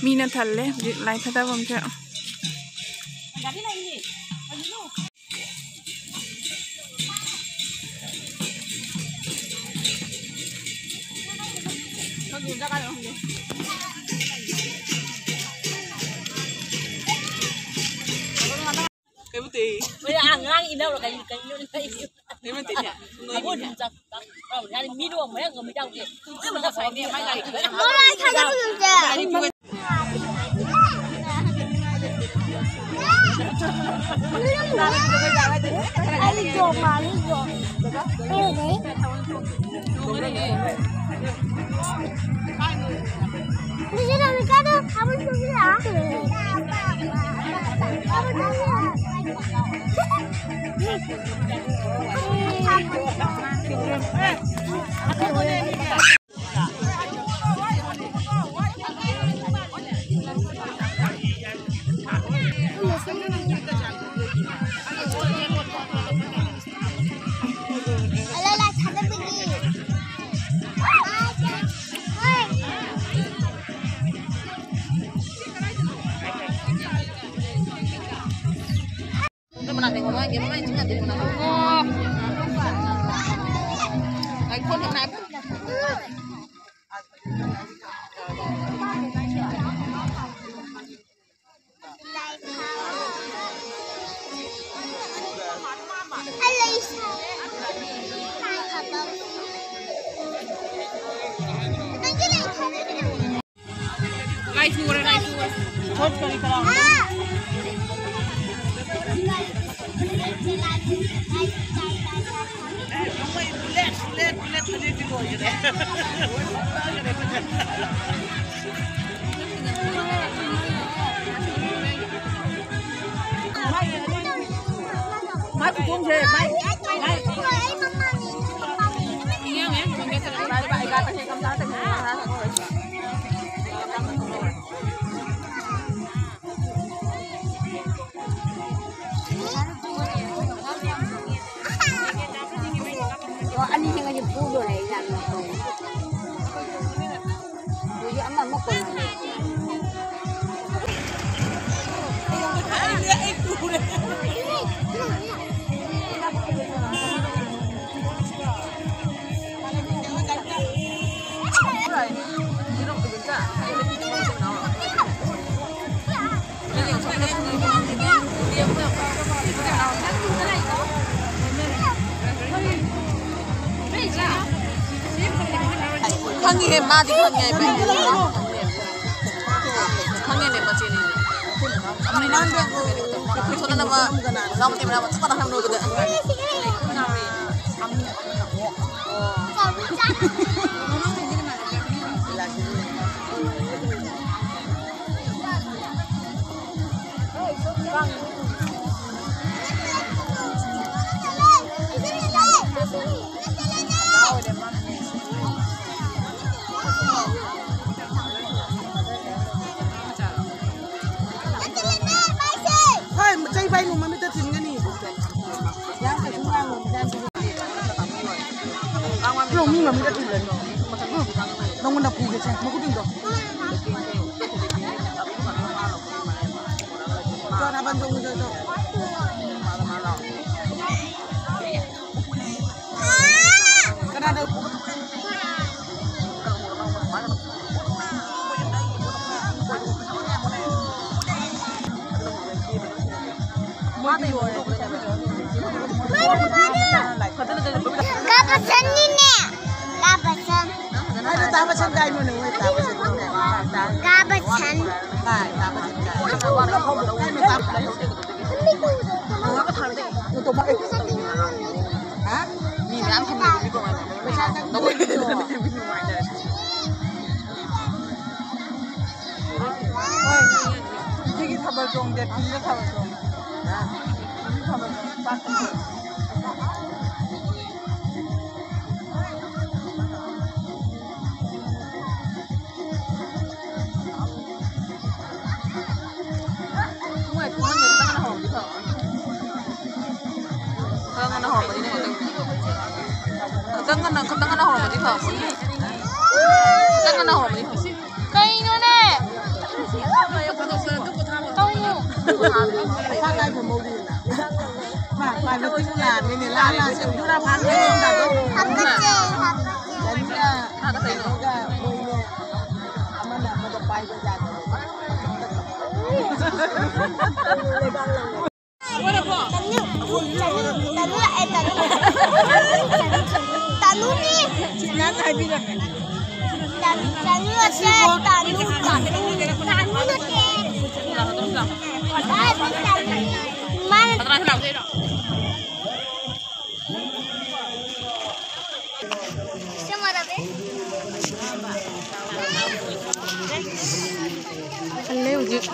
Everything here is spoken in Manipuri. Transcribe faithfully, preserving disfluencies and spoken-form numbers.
ꯃꯤꯅ ꯊꯜꯂꯦ ꯍꯧꯖꯤꯛ ꯂꯥꯏ ꯊꯥꯗꯐꯝꯁꯦ꯫ ꯀꯩꯕꯨꯇꯤ꯫ ꯍꯣꯏ, ꯑꯉꯥꯡ ꯏꯅꯧꯔꯣ, ꯀꯩ-, ꯀꯩꯅꯣ ꯂꯩꯔꯤꯁꯦ? ꯀꯩꯕꯨꯇꯤꯅꯦ? ꯑꯩꯈꯣꯏ ꯑꯗꯨꯝ ꯆꯥꯛ-, ꯆꯥꯛ-, ꯌꯥꯅꯤ, ꯃꯤꯗꯣ ꯑꯃ ꯍꯦꯛ ꯉꯝꯃꯤ ꯌꯥꯎꯗꯦ꯫ ꯉꯁꯥꯏꯅꯦ ꯃꯥꯏ ꯂꯥꯏꯔꯤꯛ ꯂꯣꯏꯅ ꯍꯥꯞꯄꯦ꯫ ꯂꯣꯏ ꯊꯥꯒꯠꯂꯨꯁꯦ꯫ ꯑꯩ ꯌꯣꯝꯃ, ꯑꯩ ꯌꯣꯝ꯫ ꯈꯪꯉꯦ, ꯃꯥꯗꯤ ꯈꯪꯉꯦ ꯍꯥꯏꯕ꯫ ꯈꯪꯉꯦꯅꯦ, ꯃꯆꯦꯅꯤꯅꯦ꯫ ꯈꯪꯉꯦꯅꯦ, ꯃꯆꯦꯅꯤꯅꯦ꯫ ꯈꯨꯠ ꯁꯣꯟꯅꯅꯕ ꯂꯥꯎ ꯃꯇꯦꯛ ꯃꯅꯥꯎ ꯆꯞ ꯃꯥꯟꯅ ꯍꯥꯏꯕ ꯅꯣꯏꯕꯗ꯫ ꯍꯣꯏ, ꯆꯩ ꯄꯥꯏꯅꯨ, ꯃꯃꯤꯠꯇ ꯊꯤꯟꯒꯅꯤ꯫ ꯌꯥꯝ ꯀꯩꯁꯨ ꯉꯥꯡꯉꯨ, ꯃꯆꯥ ꯅꯨꯄꯤꯗꯣ꯫ ꯀꯩꯅꯣ, ꯃꯤ ꯃꯃꯤꯠꯇ ꯊꯤꯜꯂꯅꯤ꯫ ꯎꯝ, ꯅꯪꯉꯣꯟꯗ ꯄꯨꯒꯦꯁꯦ, ꯃꯈꯨꯠꯁꯤꯡꯗꯣ꯫ ꯆꯣ, ꯅꯥꯕꯟ ꯆꯣ, ꯆꯣ, ꯆꯣ꯫ ꯀꯅꯥꯗ? ꯀꯥ ꯕꯁꯟꯅꯤꯅꯦ꯫ ꯀꯥ ꯕꯁꯟ꯫ ꯍꯥꯏꯗꯣ ꯇꯥ ꯕꯁꯟ ꯀꯥꯏꯅꯣꯅꯦ, ꯃꯣꯏ ꯇꯥ ꯕꯁꯟ꯫ ꯀꯥ ꯕꯁꯟ꯫ ꯀꯥꯏ, ꯇꯥ ꯕꯁꯟ ꯀꯥꯏ꯫ ꯀꯥꯏꯅꯣ ꯇꯥ ꯕꯁꯟ? ꯍꯥ? ꯃꯤ ꯃꯌꯥꯝ ꯐꯝꯃꯤꯗꯨꯗꯤ ꯀꯃꯥꯏꯅ? ꯄꯩꯁꯥ ꯆꯪꯗꯕ ꯅꯠꯇ꯭ꯔꯣ? ꯍꯣꯏ, ꯁꯤꯒꯤ ꯊꯥꯕꯜ ꯆꯣꯡꯗꯦ, ꯐꯤꯗ ꯊꯥꯕꯜ ꯆꯣꯡꯉꯦ꯫ ꯁꯤꯒꯤ ꯊꯥꯕꯜ ꯆꯣꯡꯉꯦ, ꯄꯥꯛ ꯆꯣꯡꯗꯦ꯫ ꯃꯣꯏ ꯊꯣꯡꯍꯟꯒꯦ, ꯈꯤꯇꯪ ꯉꯟꯅ ꯍꯧꯔꯝꯃꯗꯤ ꯐꯕ꯫ ꯈꯤꯇꯪ ꯉꯟꯅ ꯍꯧꯔꯝꯃꯗꯤꯅꯦ, ꯈꯤꯇꯪ꯫ ꯈꯤꯇꯪ ꯉꯟꯅ, ꯈꯤꯇꯪ ꯉꯟꯅ ꯍꯧꯔꯝꯃꯗꯤ ꯐꯕ꯫ ꯈꯤꯇꯪ ꯉꯟꯅ ꯍꯧꯔꯝꯃꯗꯤ ꯐꯕ꯫ ꯀꯩꯅꯣꯅꯦ? ꯇꯧꯅꯨ꯫ ꯃꯥ, ꯃꯥ ꯅꯨꯄꯤ ꯂꯥꯛꯑꯃꯤꯅꯦ, ꯂꯥꯛꯑ ꯂꯥꯛꯑ ꯁꯦ ꯕꯤꯗꯨꯔꯥ ꯐꯥꯟ ꯍꯥꯞꯀꯠꯆꯩ, ꯍꯥꯞꯀꯠꯆꯩ꯫ ꯀꯩꯅꯣꯒ ꯃꯣꯏꯅꯦ, ꯑꯃꯅ ꯑꯃꯗ ꯄꯥꯏꯕ ꯌꯥꯗꯦ꯫ ꯇꯅꯨ, ꯇꯅꯨ, ꯇꯅꯨ ꯂꯥꯛꯑꯦ, ꯇꯅꯨ꯫ ꯇꯅꯨꯅꯦ꯫ ꯁꯤꯅꯥꯅ ꯍꯥꯏꯕꯤꯔꯝꯃꯦ꯫ ꯇꯥꯅꯨ ꯅꯠꯇꯦ, ꯇꯥꯅꯨ, ꯇꯥꯅꯨ, ꯇꯥꯅꯨ ꯅꯠꯇꯦ꯫ ꯃꯥꯅ ꯈꯜꯂꯦ ꯍꯧꯖꯤꯛ꯫